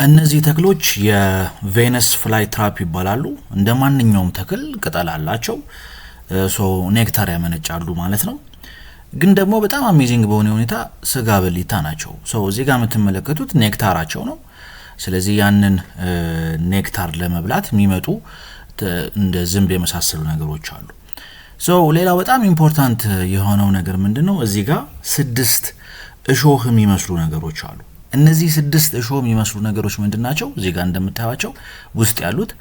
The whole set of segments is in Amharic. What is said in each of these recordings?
እነዚህ ተክሎች የ Venus fly trap ይባላሉ። እንደ ማንኛውም ተክል ቅጠል አላቸው። So nectar ያመነጫሉ ማለት ነው። ግን ደግሞ በጣም amazing በሆነ ሁኔታ ስጋ በሊታ ናቸው። So እዚህ ጋር የምትመለከቱት nectar ኣቸው ነው። ስለዚህ ያንን nectar ለመብላት የሚመጡ እንደ ዝንብ የመሳሰሉ ነገሮች አሉ። So ሌላው በጣም important የሆነው ነገር ምንድን ነው? እዚህ ጋር ስድስት እሾህ የሚመስሉ ነገሮች አሉ። እነዚህ ስድስት እሾህ የሚመስሉ ነገሮች ምንድን ናቸው? እዚህ ጋር እንደምታዩቸው ውስጥ ያሉት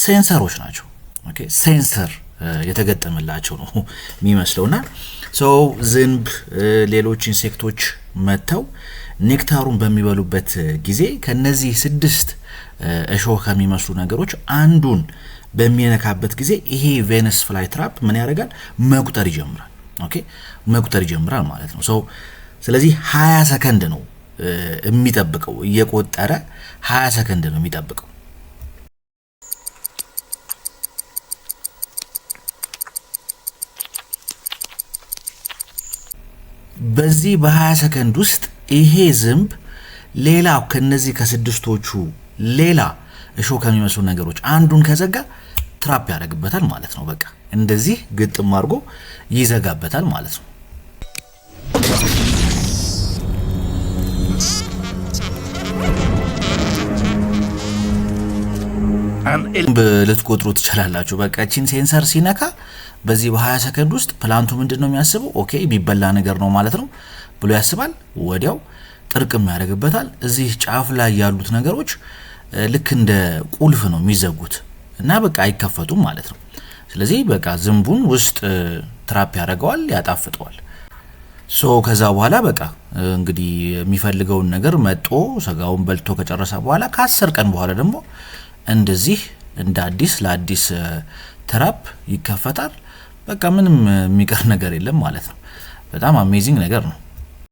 sensor ኦች ናቸው። Okay, sensor የተገጠመላቸው ነው የሚመስለው። እና so ዝንብ፣ ሌሎች insect ኦች መጥተው nectar ኡን በሚበሉበት ጊዜ ከነዚህ ስድስት እሾህ ከሚመስሉ ነገሮች አንዱን በሚነካበት ጊዜ ይሄ Venus fly trap ምን ያደርጋል? መቁጠር ይጀምራል። Okay, መቁጠር ይጀምራል ማለት ነው። So ስለዚህ 20 ሰከንድ ነው የሚጠብቀው፣ እየቆጠረ 20 ሰከንድ ነው የሚጠብቀው። በዚህ በ20 ሰከንድ ውስጥ ይሄ ዝንብ ሌላ ከነዚህ ከስድስቶቹ ሌላ እሾህ ከሚመስሉ ነገሮች አንዱን ከዘጋ trap ያደርግበታል ማለት ነው። በቃ እንደዚህ ግጥም አድርጎ ይዘጋበታል ማለት ነው። ልትቆጥሩ ትችላላችሁ። በቃ እቺን sensor ሲነካ በዚህ በ20 ሰከንድ ውስጥ plant ኡ ምንድን ነው የሚያስበው? Okay, የሚበላ ነገር ነው ማለት ነው ብሎ ያስባል። ወዲያው ጥርቅም ያደርግበታል። እዚህ ጫፍ ላይ ያሉት ነገሮች ልክ እንደ ቁልፍ ነው የሚዘጉት እና በቃ አይከፈቱም ማለት ነው። ስለዚህ በቃ ዝንቡን ውስጥ trap ያደርገዋል፣ ያጣፍጠዋል። So ከዛ በኋላ በቃ እንግዲህ የሚፈልገውን ነገር መጦ ስጋውን በልቶ ከጨረሰ በኋላ ከ10 ቀን በኋላ ደግሞ እንደዚህ እንደ አዲስ ለአዲስ trap ይከፈታል። በቃ ምንም የሚቀር ነገር የለም ማለት ነው። በጣም amazing ነገር ነው።